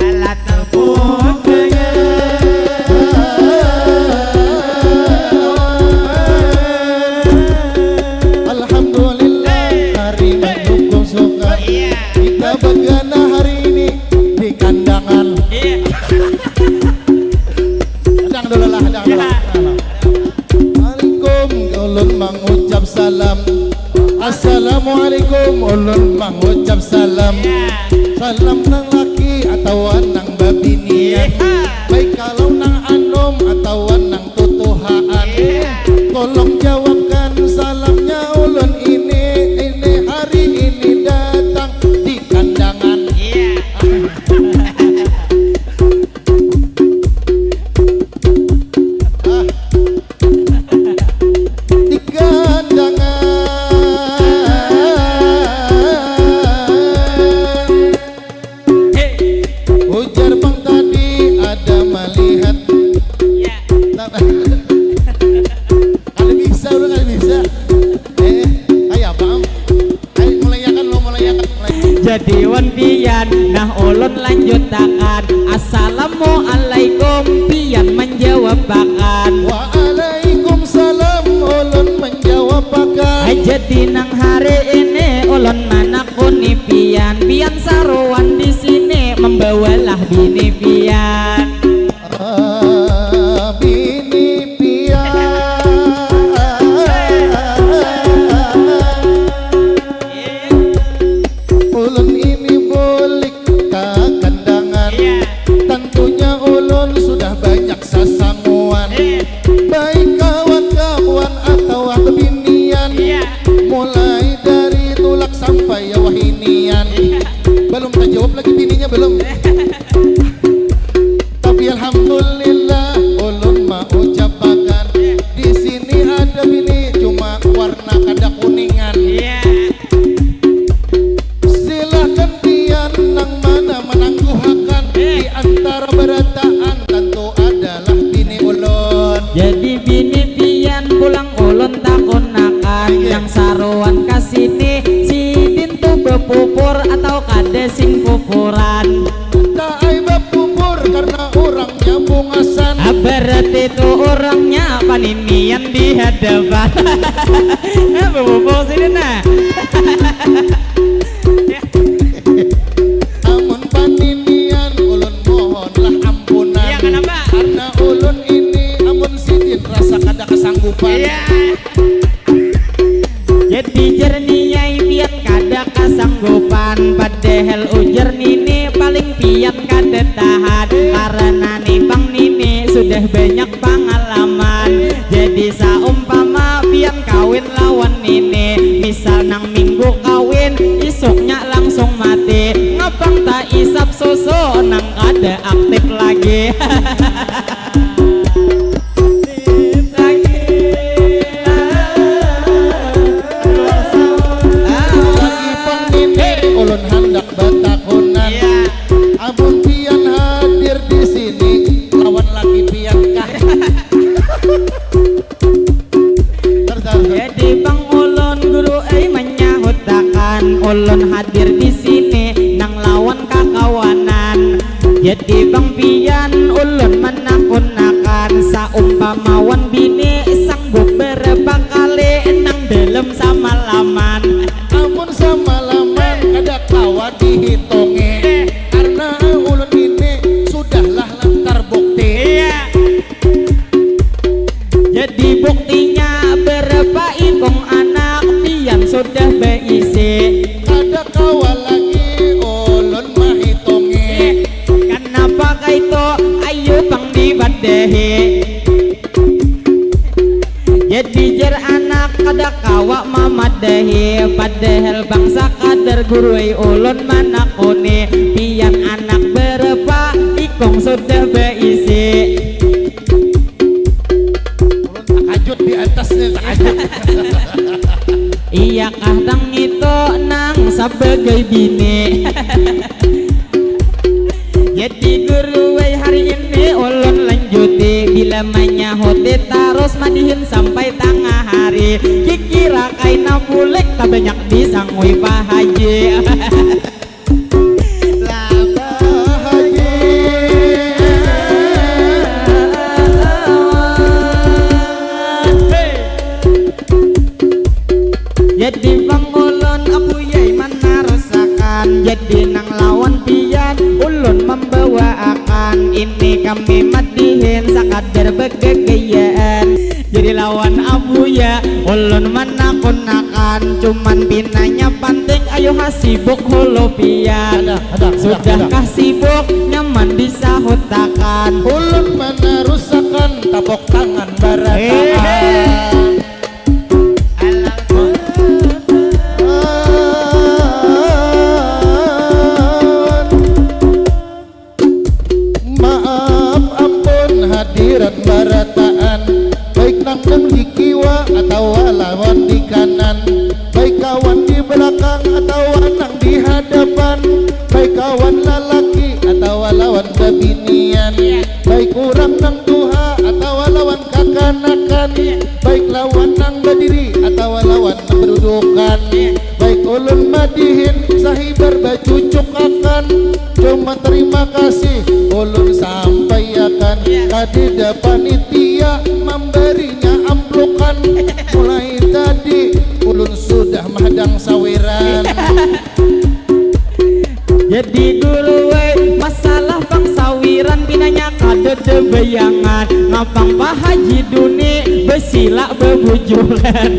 Alat tepuk tangan. Alhamdulillah, hari mendukung suka. Iya. Kita begana hari ini di kandangan. Iya. Hadang dulu lah, hadang dulu. Iya. Assalamualaikum, ulun mangucap salam. Assalamualaikum, ulun mangucap salam. Salam nang laki atawa nang babinian. Baik kalau nang anum atawa nang tutuhaan. Tolong jawabkan salamnya ulun ini, ini hari ini datang di kandangan. Ah. Di kandangan. Ujar bang tadi ada melihat. Ya. Kada bisa, udah kada bisa. Eh, kayak apa, Am? Ayo, mulai akan lo, mulai akan, mulai. Jadi wan pian, nah ulun lanjutakan. Assalamualaikum, pian manjawabakan. Waalaikumsalam, ulun manjawabakan. Jadi nang hari ini ulun manakuni pian, pian saruan di sini membawalah bini pian. Bini pian. Ulun ini bulik ka kandangan. Tentunya ulun sudah banyak sasanguan. Baik kawan-kawan atawa binian. Mulai Ada apa? Nah, bebobol sini nah. Amun paninian ulun mohonlah ampunan. Iya, kenapa? Karena ulun ini amun sidin rasa kada kesanggupan. Iya. Jadi jerniai pian kada kasanggupan. Padahal ujar nini paling pian kada tahan. Karena nih bang nini sudah banyak pangalaman. Jadi saumpama pian kawin lawan nini, misal nang minggu kawin, isuknya langsung mati. Ngapang tak isap susu nang kada aktif lagi. Ulun handak batakunan. Amun pian hadir di sini lawan laki pian kah? Jadi bang ulun guru ai manyahutakan ulun hadir di sini nang lawan kakawanan. Jadi bang pian ulun manakunakan saumpama wan bini sanggup berapa kali nang dalam samalaman. Amun samalaman kada kawa dihitungi karena ulun ini sudahlah lantar bukti. Iya. Jadi buktinya berapa ikung anak pian sudah beisi. Kada kawa lagi ulun mahitungi. Kenapa kaitu? Ayu pang dibadahi. Jadi jer anak kada kawa mamadahi padahal bang sakadar gurui ulun manakuni pian anak berapa ikung sudah beisi. Ulun takajut di atas nih takajut. Iyakah tang itu nang sabagai bini. Jadi guru wai hari ini ulun lanjuti bila manyahuti tarus madihin sampai tangah hari kikira kaina bulik tabanyak disangui Pak Haji. Jadi pangulun abuyai manarusakan jadi nang lawan pian ulun mambawaakan ini kami madihin sakadar bagagayaan jadi lawan abuya ulun manakunakan cuman pinanya panting ayu ha sibuk hulu pian sudah kah sibuk nyaman disahutakan ulun manarusakan tapok tangan barataan. Maaf ampun hadiran barataan, baik nang nang di kiwa atawa lawan di kanan, baik kawan di belakang atawa nang di hadapan, baik kawan lalaki atawa lawan babinian, baik urang nang tuha atawa lawan kakanakan, baik lawan nang badiri atawa lawan nang badudukan. Baik ulun madihin sahibar bacucuk akan cuma terima kasih ulun sampaiakan kadida panitia mambarinya amplukan mulai tadi ulun sudah mahadang sawiran. Jadi guru wai masalah pang sawiran pinanya kadada bayangan ngapang Pak Haji Duni basila babujulan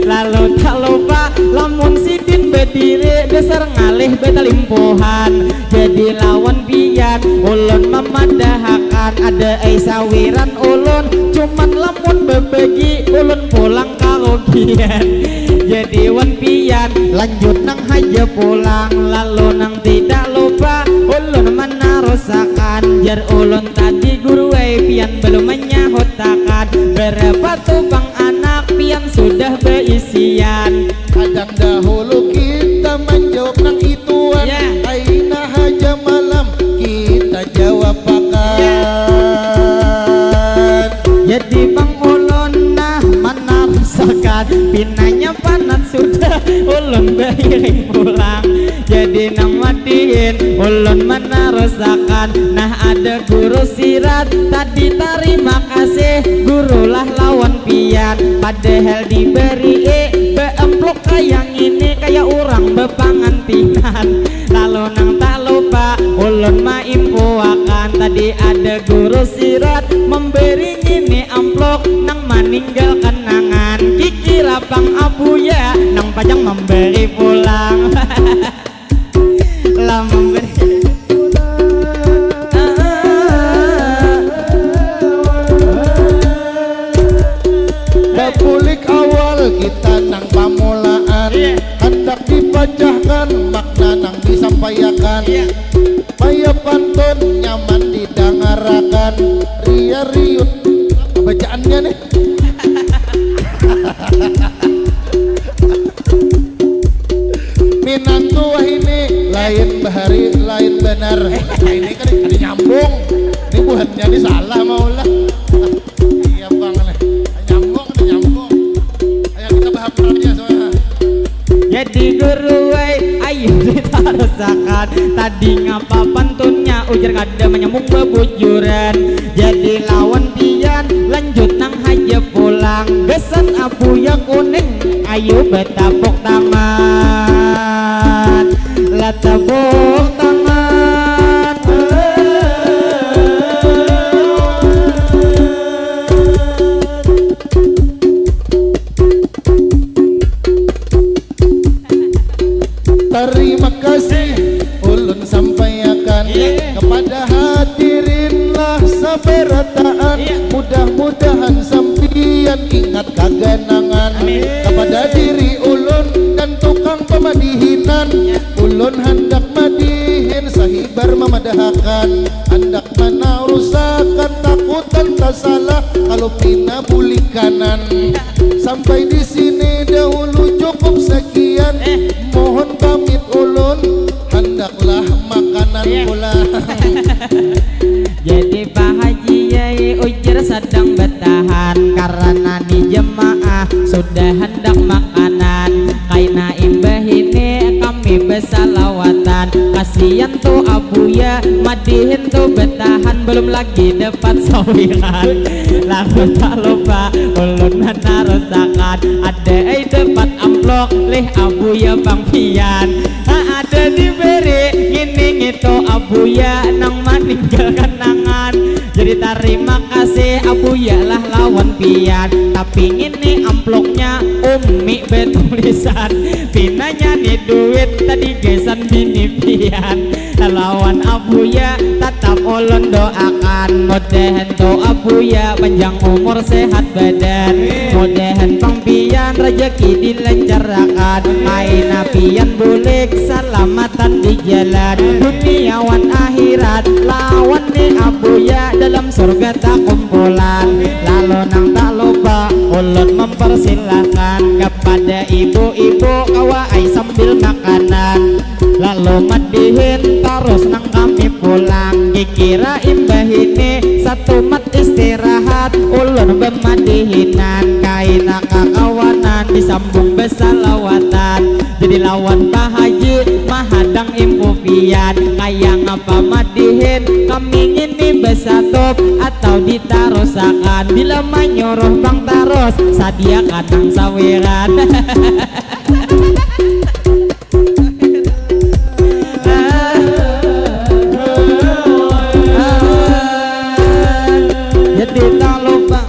lalu tak lupa lamun sidin badiri dasar ngalih batalimpuhan jadi lawan pian ulun mamadahakan ada ai sawiran ulun cuman lamun babagi ulun pulang karugian jadi wan pian lanjut nang haja pulang lalu nang tidak lupa ulun manarusakan jar ulun tadi guru ai pian belum manyahutakan berapa tu pang anak pian sudah baisian kadang dahulu kita manjawab nang ituan yeah. Aina haja malam kita jawab pakan yeah. Jadi pang ulun nah manarusakan pinanya panat sudah ulun bairing pulang jadi nang madihin ulun manarusakan nah ada guru sirat tadi tarima kasih gurulah lawan pian Padahal diberi eh, beamplok kaya ngini kaya urang bepangantinan. Lalu nang tak lupa ulun maimpuakan tadi ada guru sirat memberi ngini amplok nang maninggal kenangan. Kikira pang abuya nang pajang memberi pulang. Lah memberi. Babulik awal kita nang pamulaan. Handak dipacahkan makna nang disampaiakan. Maya pantun nyaman didangarakan. Ria riut. Apa bacaannya nih? Minantu wahini lain bahari lain banar. Nah, ini kan ada nyambung. Ini buhannya ini salah maulah. Iya bang nih. Nyambung ada nyambung. Ayo kita bahas aja soalnya. Jadi guru wai, ayo ditarusakan. Tadi ngapa pantunnya ujar kada menyambung bebujuran. Jadi lawan pian lanjut nang haja pulang. Gesan abuya kuning, ayo betapuk tangan. Lah tepuk tangan. Tarima kasih ulun sampaiakan kepada hadirin lah sabarataan. Mudah-mudahan sampian ingat kaganangan kepada diri ulun dan tukang pamadihinan. Ulun handak madihin sahibar mamadahakan, handak manarusakan takutan tasalah kalau pina bulik kanan. Sampai di sini dahulu cukup sekian. Mohon pamit ulun, handaklah makanan pulang. Jadi Pak Haji yai ujar sadang betahan karena ni jemaah sudah handak makanan. Kaina imbah ini kami besalawatan. Kasian tu abuya madihin tu betahan belum lagi dapat sawiran. Lalu tak lupa ulun manarusakan ada ai dapat amplok leh abuya pang pian. Ha, ada diberi ngini ngitu abuya nang maninggal kenangan. Jadi tarima kasih abuya lah lawan pian. Tapi ngini amploknya umi betulisan. Pinanya ni duit tadi gesan bini pian. Lawan abuya tatap ulun doakan. Mudahan tu abuya panjang umur sehat badan. Mudahan pang pian rejeki dilancarakan. Kaina pian bulik salamatan di jalan. Dunia wan akhirat lawan ni abuya dalam surga takumpulan. Lalu nang tak lupa ulun mempersilahkan kepada ibu-ibu kawa ai sambil makanan. Lalu madihin tarus nang kami pulang. Kikira imbah ini satumat istirahat ulun bemadihinan. Kaina kakawanan disambung besalawatan. Jadi lawan Pak Haji mahadang impu pian. Kaya ngapa madihin kami ngini besatup atau ditarusakan. Bila manyuruh pang tarus sadiakan nang sawiran. Jadi tak lupa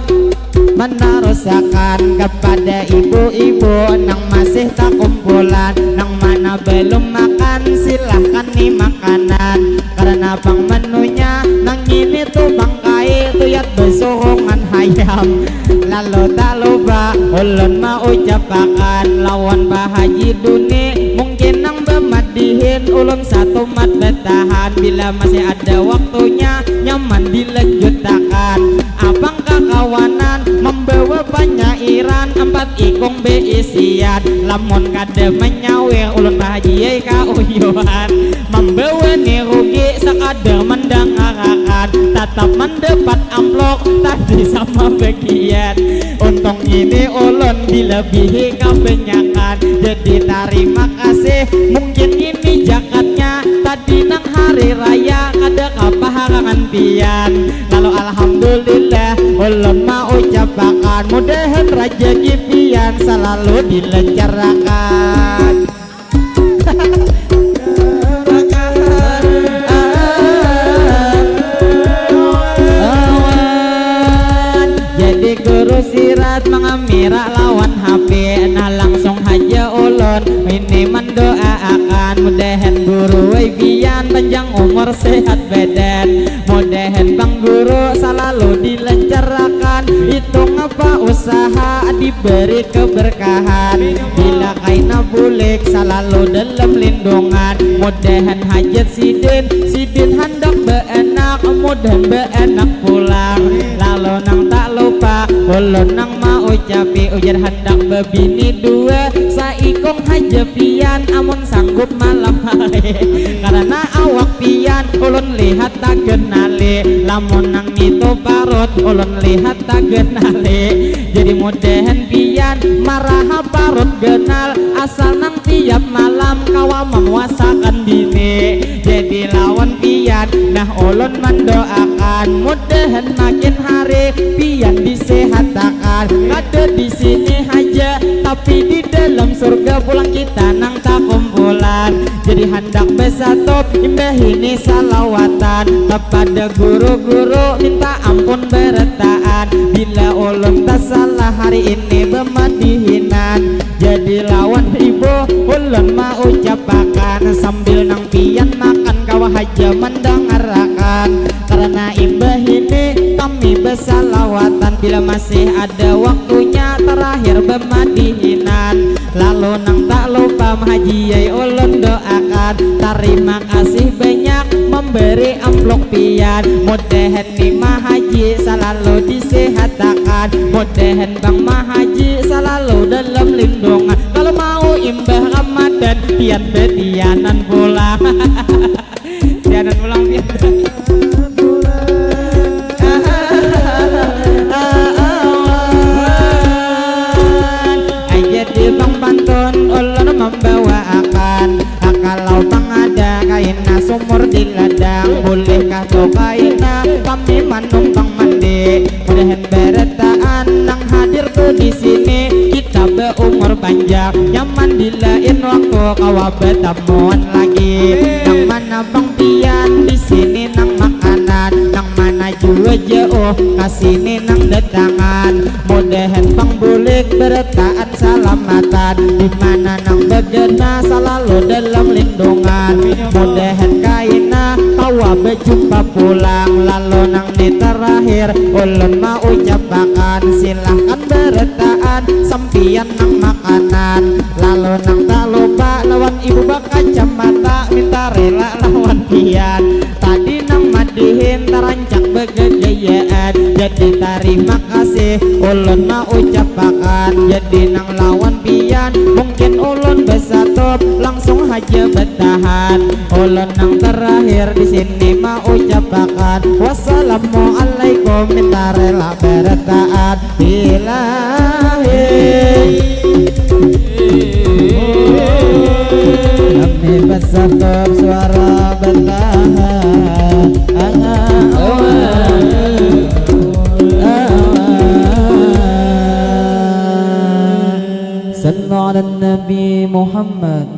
manarusakan kepada ibu-ibu nang masih takumpulan, nang mana belum makan silahkan ni makanan karena pang menunya nang ini tu pang kai tuyat besurungan hayam. Lalu tak lupa ulun maucapakan lawan Pak Haji Duni mungkin nang bemadihin ulun satumat betahan bila masih ada waktunya nyaman dilanjutakan. Apang kakawanan membawa panyairan empat ikung beisian lamun kada menyawir ulun Pak Haji yai kauyuhan. Membawa ni rugi sakadar mendangarakan tatap mendapat amplok tadi sama bagian. Untung ini ulun dilebihi kabanyakan. Jadi tarima kasih mungkin ini jakatnya tadi nang hari raya kada kapaharangan pian. Lalu alhamdulillah ulun maucapakan Mudahan rajaki pian salalu dilancarakan. Awan. Jadi guru sirat mangamira lawan H P. Nah, langsung haja ulun ini mendoaakan, mudahan guru wai pian panjang umur sehat badan. Mudahan pang guru salalu dilancarakan. Itu ngapa usaha diberi keberkahan. Bila kaina bulik salalu dalam lindungan. Mudahan hajat sidin, sidin handak baanak, mudahan baanak pulang. Lalu nang tak lupa, ulun nang maucapi ujar handak babini dua, saikung haja pian amun sanggup malam hari. Karena awak pian ulun lihat takenali, lamun nang itu parut ulun lihat takenali. Jadi mudahan pian maraha parut ganal, asal nang tiap malam kawa mamuasakan bini. Jadi lawan pian, nah ulun mandoakan, mudahan makin hari pian disehatakan. Kada di sini haja, tapi di dalam surga pulang kita nang takumpulan. Jadi handak besatop imbah ini salawatan kepada guru-guru, minta ampun berataan bila ulun tasalah hari ini bemadihinan. Jadi lawan ibu ulun maucapakan sambil nang pian makan kawa haja mandangarakan. Karena imbah ini kami besalawatan bila masih ada waktunya terakhir bemadihinan. Lalu nang tak lupa mahajiyai ulun doakan. Tarima kasih banyak memberi amplop pian. Mudahan ni mahaji salalu disehatakan. Mudahan bang mahaji salalu dalam lindungan. Kalau mau imbah Ramadan pian betianan pulang. Tianan pulang pian. Awan. Ai jadi bang pantun ulun mambawaakan. Kalau bang ada kaina sumur di ladang, bolehkah tu kaina kami manumpang mandi? Mudahan berataan nang hadir tu di sini kita beumur panjang, nyaman di lain waktu kawa betamuan lagi. Nang mana bang pian di sini nang makanan, nang mana jua jauh ka sini nang datangan. Mudahan bang bulik berataan salamatan, di mana nang bagana salalu dalam lindungan. Mudahan kaina kawa bejumpa pulang, lalu nang ni terakhir ulun maucapakan, silahkan berataan sampian nang makanan. Lalu nang tak lupa lawan ibu bakacamata, minta rela lawan pian. Tadi nang madihin tarancak bagagayaan, jadi tarima kasih ulun maucapakan. Jadi nang lawan pian mungkin ulun besatop, langsung haja betahan. Ulun nang terakhir di sini maucapakan, wassalamualaikum, minta rela berataan. Ilahi, kami basatop suara batahan. Sallu ala Nabi Muhammad.